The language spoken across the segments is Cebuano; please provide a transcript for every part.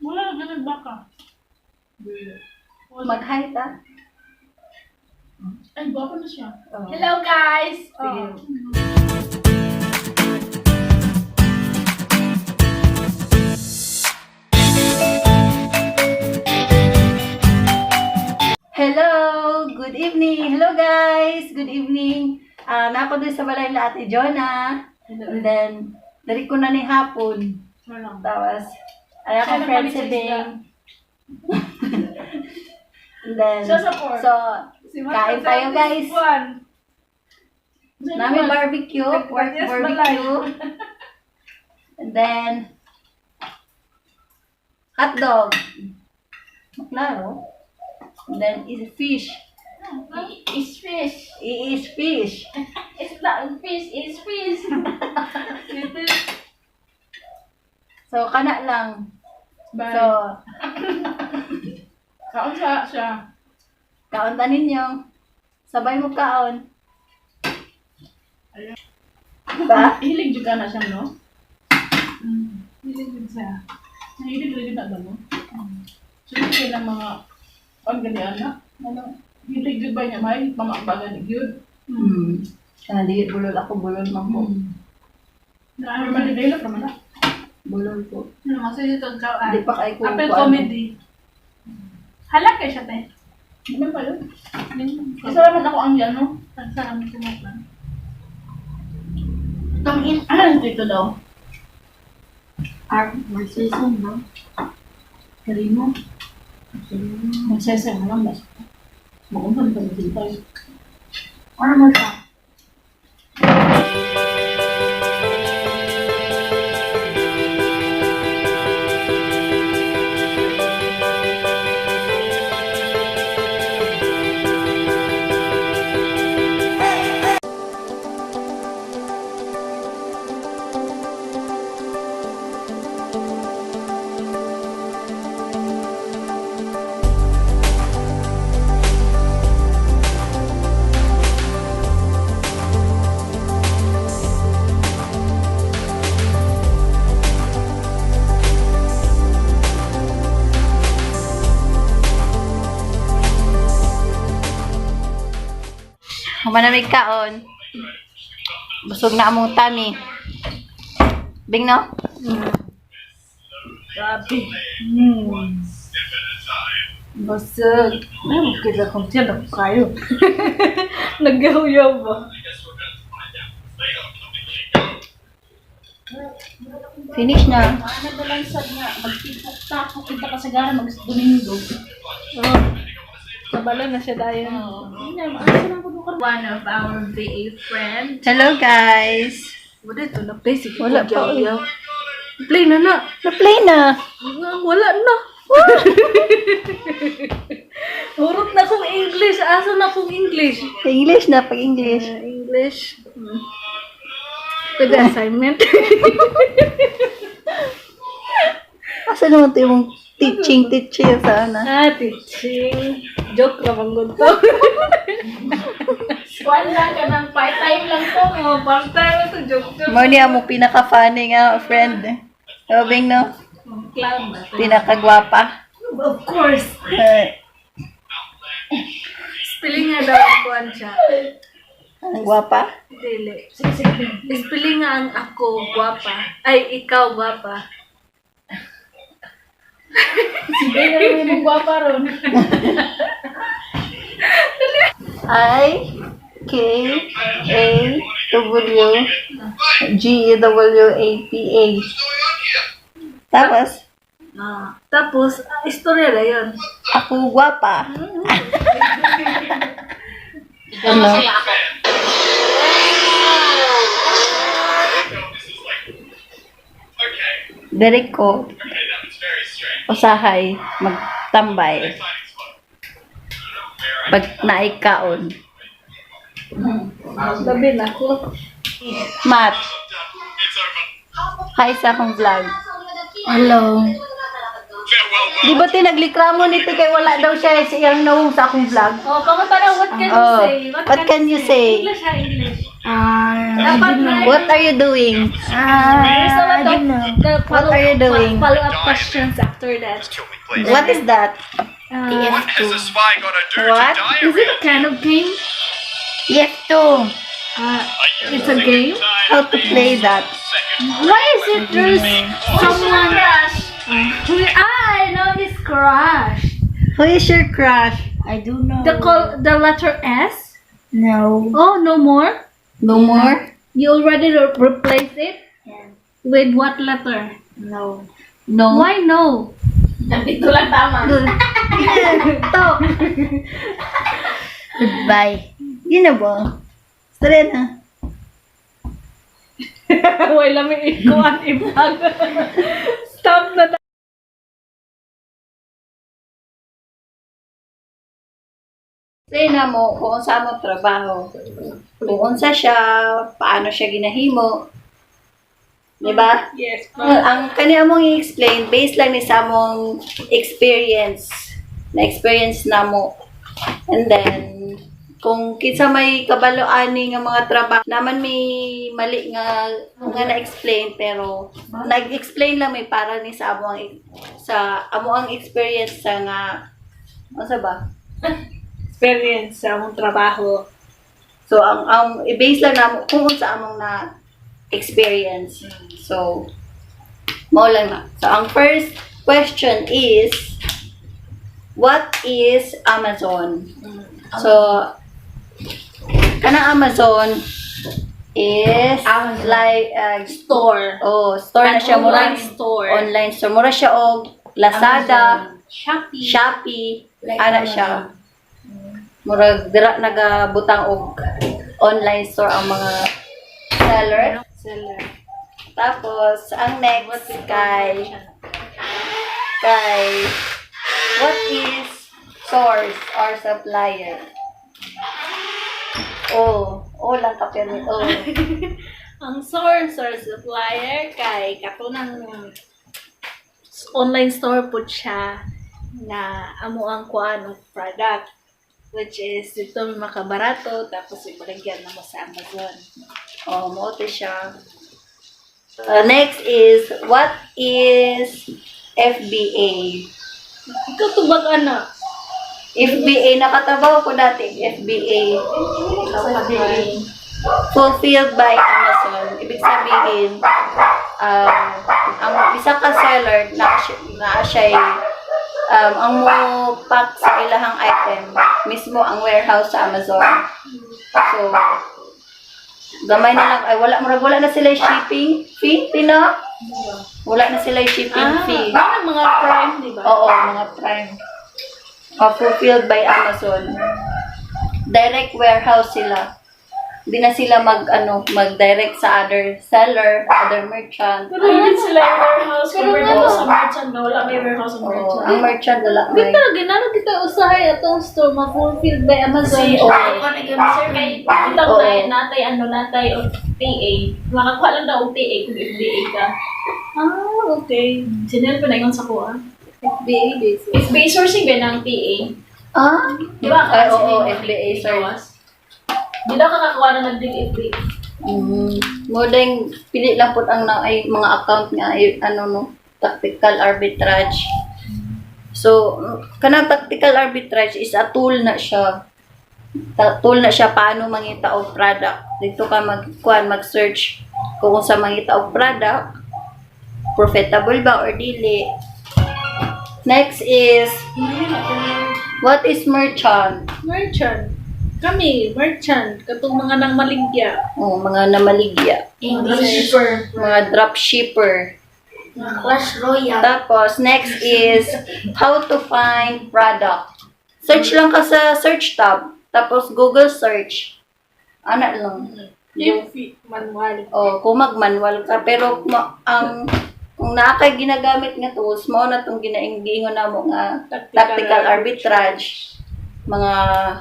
Wala na ganun baka. Mag-hi ta. Ay, gwapo na siya. Oh. Hello, guys! Sige. Oh. Hello! Good evening! Hello, guys! Good evening! Ah, nako din sa balay na Ate Jonah. And then, dari ko na ni hapon. Wala. Tapos, ay Siya akong friend nagpalit si sa isda. Bing. And then, Siya sa pork. so, kain tayo, guys. Nami barbecue, pork Yes, barbecue. And then, hot dog. Klaro. And then, is fish. Is fish. It is fish. It's not fish, it's fish. So, kana lang. Bye. So, Kaon sa siya. kaon ta ninyo. Sabay mo kaon. Ba? Hilig jud ka na siya, no? Hilig jud siya. Nahilig jud na ba, no? So, hindi ng mga on gani ana. Ano? Hilig jud ba niya may pamakbagan ni gyud? Kana di bulol ako, bulol man ko. Na ma-develop naman na. Bulol ko. Ano kasi dito ang Di pa kay ko. Apple comedy. Halak kay siya, te. Di man pa yun. Isa naman ako ang yan, no? Ang sarap mo kumain. Tangin. Ah, dito daw. Ar, magseason, no? Karimo. Magsese mo lang basta. Maguntan pa dito. Ano mo siya? Humanamig kaon. Busog na among tummy. Bing no? Grabe. Busog. Ay, magkita kong tiyan ako kayo. Nagyaw-yaw ba? Finish na. Ano ba lang sad nga, magtipok-tapok kita kasagara mag-Domingo. Oh. Kabalo na siya dayon. Hindi na, maasa lang ko doon. One of our VA friend. Hello guys. Wala ito, na-play si Wala pa, oy. Play na na. Na-play na. Wala na. Hurot na kong English. Asa na kong English? English na pag English. English. Pwede assignment. Asa naman ito yung teaching teaching sa ana. Ah, teaching. Joke ra bang to. Kuan lang ka ng part-time lang to. Oh, part-time to joke joke. Mo niya mo pinaka-funny nga friend. Oh, Bing no? Clown ba? to? Pinakagwapa. Of course. Eh, Spelling nga daw ang kuan siya. ang gwapa? Dili. Spelling nga ang ako gwapa. Ay, ikaw gwapa. Sige na rin yung gwapa ron. I K A W G W A P A. Tapos, Ah, tapos, ah, istorya na yun. ako gwapa. Ano? Dere ko usahay magtambay pag naikaon. Labi na ako. Matt. Hi sa akong vlog. Hello. Di ba tinaglikramo ni kay wala daw siya sa iyang nawong sa akong vlog? Oh, kamu tara, what can you Oh, say? what can you say? English ha, English. Ah, Dapat na What are you doing? There's a lot of the What are you doing? follow-up questions after that. Just kill me, please. What is that? What has a spy got to do What? to die Is it a kind of game? Yes, too. It's a game? How to play that? Why is it there's someone... Ah, I know his crush. Who is your crush? I do know. The letter S? No. Oh, no more? No more? You already replaced it? Yeah. With what letter? No. No. Why no? Dito lang tama. Talk. Goodbye. Yun na ba? Serena. Wala may ikuan i-vlog. Stop na. Explain na mo kung unsa mo trabaho. Kung unsa siya, paano siya ginahimo. Di ba? Yes. Ang kanya mong i-explain, based lang ni sa among experience. Na-experience na mo. And then, kung kinsa may kabalo ani nga mga trabaho, naman may mali nga nga na-explain, pero nag-explain lang may para ni sa amo ang experience sa nga unsa ba? Experience sa among trabaho. So ang i-base lang namo kung unsa among na experience. So mao lang na. So ang first question is, what is Amazon? So kana Amazon is Amazon. Like Store. Oh, store na An siya, mura online store. Online store mura siya og Lazada, Shopee. Shopee, Like ana Amazon. siya. Murag dira nagabutang og online store ang mga seller. Seller. Tapos ang next kay what is source or supplier? Oh, lang kapir ni oh. Ang source or supplier kay katunang online store po siya na amo ang kuan og product, which is dito may makabarato tapos ibaligyan na mo sa Amazon. Oh, mo to siya. Next is, what is FBA? Ikaw tubag ana. FBA, nakatabaw ko dati, FBA. Fulfilled by Amazon. Ibig sabihin, ang isa ka seller na siya ang mo pack sa ilahang item, mismo ang warehouse sa Amazon. So, gamay na lang, ay wala, murag wala na sila shipping fee, pina? Wala na sila shipping fee. Parang mga Prime, di ba? Oo, mga Prime. Fulfilled by Amazon. Direct warehouse sila. Hindi na sila mag direct sa other seller, other merchant. Pero yun sila yung warehouse. Pero Compared nga- to sa merchant na wala may warehouse ang Oo, merchant. ang merchant wala may. Kita, ginano kita usahay atong store ma-fulfilled by Amazon. Kasi, Oo. sir, kay itang Oo. natay, ano, natay o TA. Makakuha lang daw og TA kung FBA ka. Ah, okay. Sinel pa na yun sa kuha. FBA basis. FBA sourcing ba ng TA? Ah? Di ba? Ay, Kasi oo, may- FBA source. Di daw kakakuha na nag-deal FBA. More than, pili lang po ang na, ay, mga account nga, ay, ano no, tactical arbitrage. So, kanang tactical arbitrage is a tool na siya. Tool na siya paano mangita og product. Dito ka mag kuan, mag-search kung sa mangita og product, profitable ba or dili. Next is, what is merchant? Merchant. Kami, merchant. Katong mga nang maligya. Oh, mga namaligya, English. mga dropshipper. Clash Royale. Tapos, next is how to find product. Search lang ka sa search tab. Tapos, Google search. Ana lang. If manual. O, kung mag-manual ka. Pero, kung naa kay ginagamit nga tools, mo na itong ginaingingon na mo nga tactical arbitrage, mga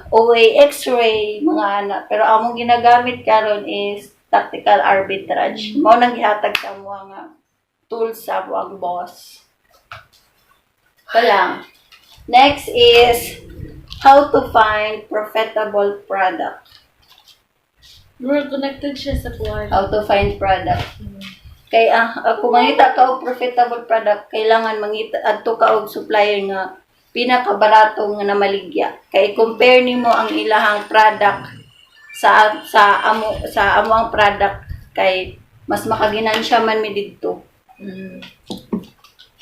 OA X-ray, mga ana. Pero among ginagamit karon is tactical arbitrage. Mao nang gihatag sa amo nga tools sa amo ang boss. Ito lang. Next is how to find profitable product. We're connected siya sa kuan. How to find product. Kay kung mangita ka og profitable product, kailangan mangita adto ka og supplier nga pinakabarato nga namaligya. Kay compare nimo ang ilahang product sa amo ang product kay mas makaginansya man mi didto.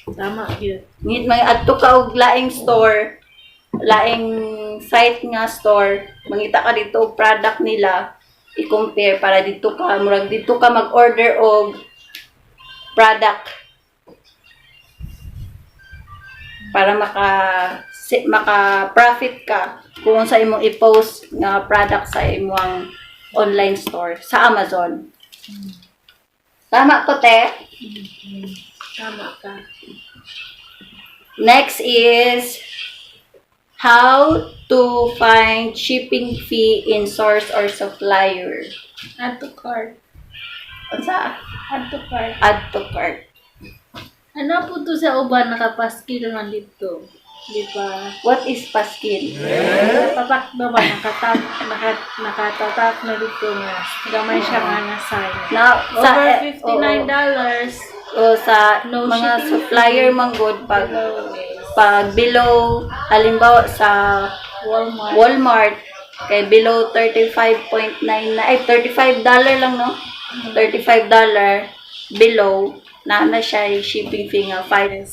Tama gyud. Ngit may adto ka og laing store, laing site nga store, mangita ka dito og product nila, i-compare para dito ka murag dito ka mag-order og product para maka profit ka kung sa imong i-post nga product sa imong online store sa Amazon. Tama ko, te? Tama ka. Next is how to find shipping fee in source or supplier. Add to cart. Unsa? Add to cart. Add to cart. Ano po to sa uban, nakapaskil man dito? Di ba? What is paskil? Nakatatak na ba? Nakatatak na dito nga. Gamay siya nga na sign. Na, sa, Over eh, $59. Oo, sa No mga shipping supplier man good pag Below is pag below, halimbawa sa Walmart. Walmart kay below 35.9 ay, $35 lang, no, $35 below na na siya yung shipping fee nga 5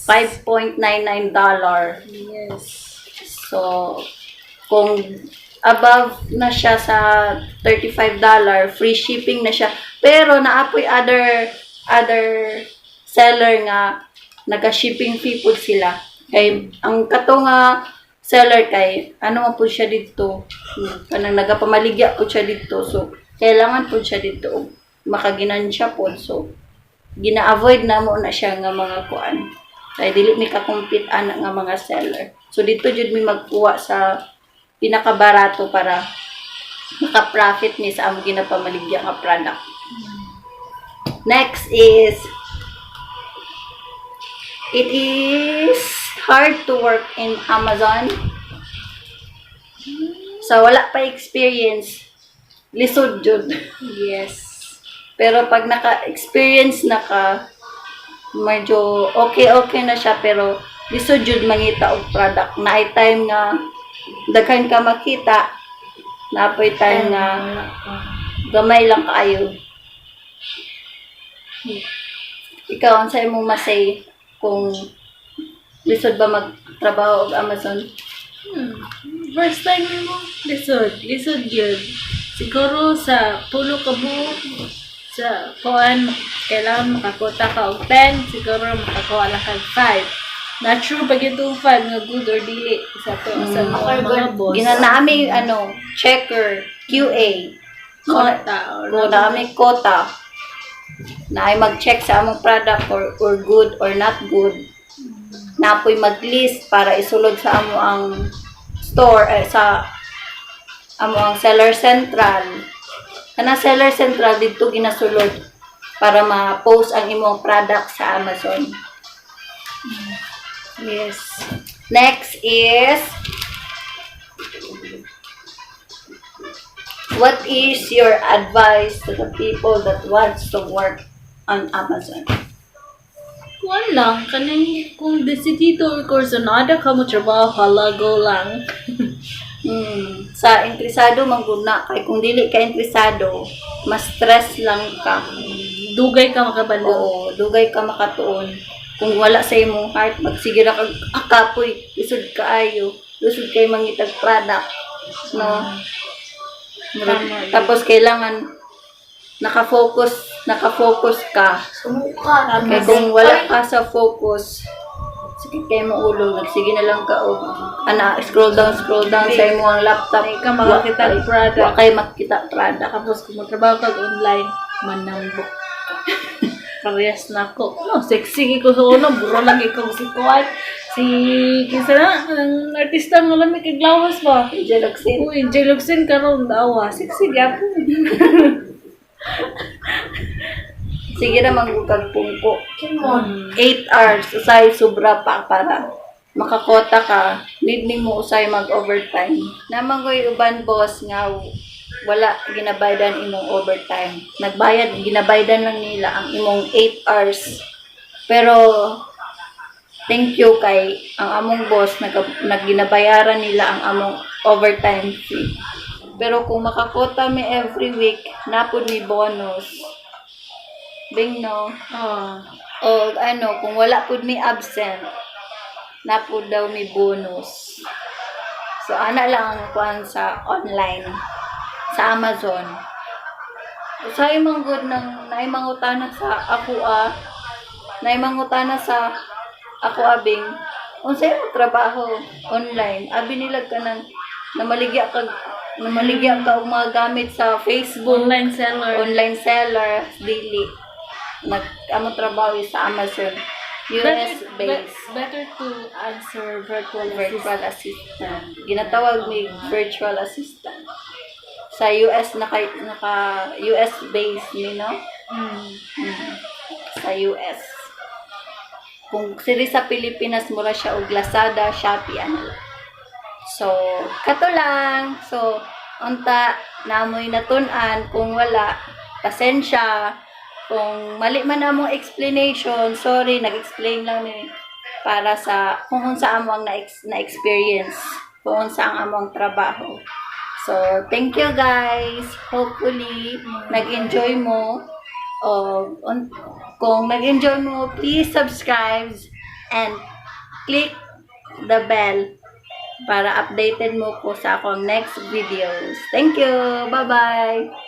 $5.99. So kung above na siya sa $35, free shipping na siya. Pero naapoy other other seller nga naga-shipping fee pud sila. Kay ang kato nga seller kay ano man pud siya didto, kanang nagapamaligya pud siya didto. So kailangan pud siya didto og makaginansya pud. So gina-avoid na mo na siya nga mga kuan. Kay dili mi ka-compete ana nga mga seller. So dito jud mi magkuha sa pinakabarato para maka-profit mi sa among ginapamaligya nga product. Next is, it is hard to work in Amazon. So wala pa experience, lisod jud. Pero pag naka-experience na ka, medyo okay-okay na siya, pero lisod jud mangita og product. Naay time nga daghan ka makita, naapoy time nga gamay lang kaayo. Ikaw, unsa imong masay kung lisod ba magtrabaho og Amazon? First time mo, lisod. Lisod yun. Siguro sa pulo ka buok, sa kuan, kailangan makakota ka og 10, siguro makakuha lang kag 5. Not sure pag itong 5 nga good or dili sa to sa mga boss. Gina nami ano, checker, QA. Kota or Kung nami quota na ay mag-check sa among product or good or not good. Napoy mag-list para isulod sa amo ang store eh, sa amo ang Seller Central. Kana Seller Central, didto ginasulod para ma-post ang imong product sa Amazon. Next is, what is your advice to the people that wants to work on Amazon? Kuan lang, kaning kung decidido or kursonada ka mo trabaho, hala, go lang. Sa interesado man gud na, kay kung dili ka interesado, mas stress lang ka. Dugay ka makabalo. Oo, dugay ka makatuon. Kung wala sa imong heart, magsige ra kag, ah, kapoy, lisod kaayo, lisod kay mangitag product. No? Tama. Tapos kailangan naka-focus ka. Sumuka. Kay kung wala ka sa focus, sakit kay mo ulo, nagsige na lang ka og ana scroll down sa imong laptop. Di ka makakita og product. Wa kay makita product. Tapos kung magtrabaho kag online, manambok ka. Parehas na ako. No, sexy ko sa una, buro lang ikaw si Kuan. Si, kinsa na, ang artista nga lamig kag lawas ba? Angel Locsin. Uy, Angel Locsin karon dawa. Sexy gyapon. Sige ra manggugag pungko. Kimon. 8 hours usay sobra pa para makakota ka. Need nimo usay mag-overtime. Namanggoy uban boss nga wala ginabaydan imong overtime. Nagbayad, ginabaydan lang nila ang imong 8 hours. Pero thank you kay ang among boss, nagginabayaran nila ang among overtime fee. Pero kung makakota mi every week, naa pod mi bonus. Bing, no? Oh. O ano, kung wala pud mi absent, naa pod daw mi bonus. So, ana lang ang kuan sa online, sa Amazon. Usahay man gud nang naay mangutana sa ako ah, naay mangutana sa ako abing, unsay imong trabaho online? Abi nila kanang namaligya ka og mga gamit sa Facebook, Online seller. Online seller, dili. Nag amo trabaho is sa Amazon. US based. Better to answer virtual Virtual assistant. Ginatawag mi virtual assistant. Sa US, naka US based ni, no? Mm. Sa US. Kung siri sa Pilipinas, mura siya og Lazada, Shopee, ano lang. So, kato lang. So, unta namoy natun-an. Kung wala, pasensya. Kung mali man among explanation, sorry, nag-explain lang mi para sa kung unsa among na-experience, kung unsa ang among trabaho. So, thank you, guys. Hopefully, nag-enjoy mo. O, kung nag-enjoy mo, please subscribe and click the bell para updated mo ko sa akong next videos. Thank you! Bye-bye!